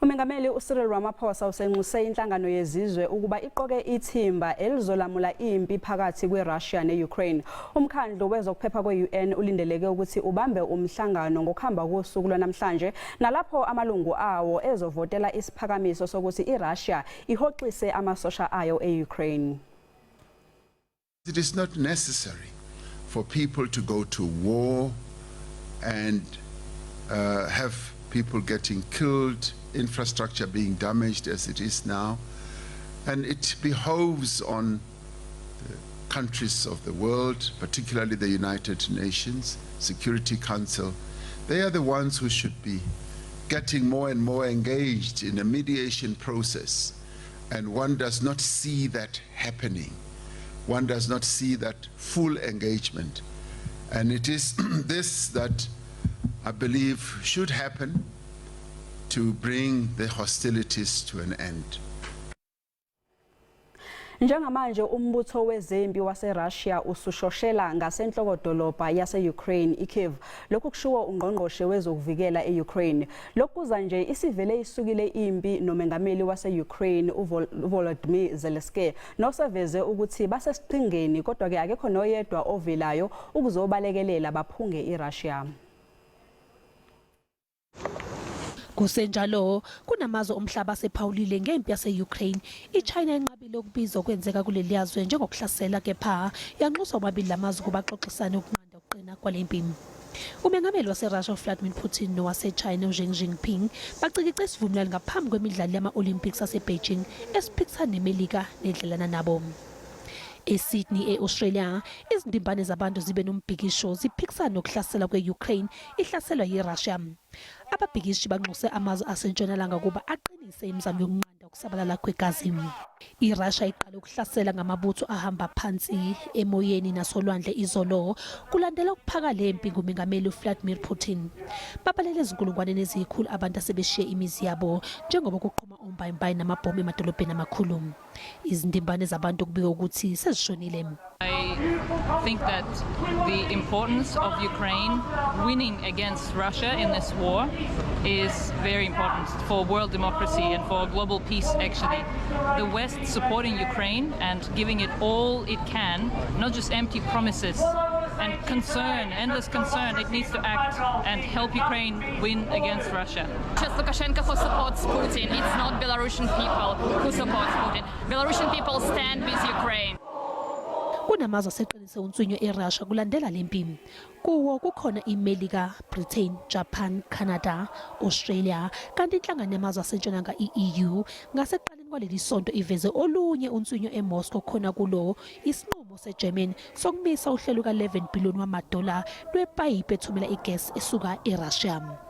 Umengameli uCyril Ramaphosa usenxuse inhlangano yezizwe ukuba iqoke ithimba elizolamula impi phakathi kweRussia ne-Ukraine. Umkhandlu wezokuphepha kwe-UN ulindeleke ukuthi ubambe umhlangano ngokuhamba kosuku lwanamhlanje nalapho amalungu awo ezovotela isiphakamiso sokuthi iRussia ihoxise amasosha ayo e-Ukraine. It is not necessary for people to go to war and have people getting killed, infrastructure being damaged as it is now. And it behoves on the countries of the world, particularly the United Nations Security Council, they are the ones who should be getting more and more engaged in a mediation process. And one does not see that happening. One does not see that full engagement. And it is this that I believe should happen to bring the hostilities to an end. Njengamanje umbutho wezempi waseRussia usushoshela ngasenhlokodolobha yase-Ukraine iKiev. Lokhu kushiwo ungqongqoshe wezokuvikela e-Ukraine. Lokhu kuza nje isivele isukile impi nomengameli wase-Ukraine uVolodymyr Zelensky noseveze ukuthi basesiqhingeni kodwa ke akekho noyedwa ovelayo ukuzobalekelela baphunge iRussia. Kusenjalo, kunamazwe omhlaba asephawulile ngempi yase-Ukraine. I-China inqabile ukubiza okwenzeka kuleli yazwe njengokuhlasela kepha yanxusa omabili lamazwe ukuba axoxisane ukunqanda ukuqina kwale mpi. Umengameli waseRussia uVladimir Putin nowase-China uXi Jinping bacikice isivumelwano ngaphambi kwemidlalo yama-Olympics ase-Beijing esiphikisana neMelika nedlelana nabo. ESydney e-Australia, izindimbane zabantu zibe nombhikisho ziphikisana nokuhlasela kwe-Ukraine ihlaselwa yiRussia. Ababhikishi banxuse amazwe asentshonalanga ukuba aqinise imizamo yokunqanda ukusabalala kwegazi. IRussia iqale ukuhlasela ngamabutho ahamba phansi emoyeni nasolwandle izolo kulandela ukuphaka lempi ngumengameli uVladimir Putin. Babalele ezinkulungwaneni eziyikhulu abantu asebeshiye imizi yabo njengoba kuqhuma ombayimbayi namabhomu emadolobheni amakhulu. Izindimbane zabantu kubikwa ukuthi sezishonile. I think that the importance of Ukraine winning against Russia in this war is very important for world democracy and for global peace, actually. The West supporting Ukraine and giving it all it can, not just empty promises and concern, endless concern. It needs to act and help Ukraine win against Russia. Just Lukashenko who supports Putin. It's not Belarusian people who supports Putin. Belarusian people stand with Ukraine. Kunamazwe aseqinise unswinyo eRussia kulandela lempi. Kuwo kukhona iMelika, Britain, Japan, Canada, Australia kanti inhlangano yamazwe asentshonalanga i-EU ngasekuqaleni kwaleli sonto iveze olunye unswinyo eMoscow khona kulo isinqumo seGermany sokumisa uhlelo ka-11 billion wamadola lwepayipi ethumela igesi esuka eRussia.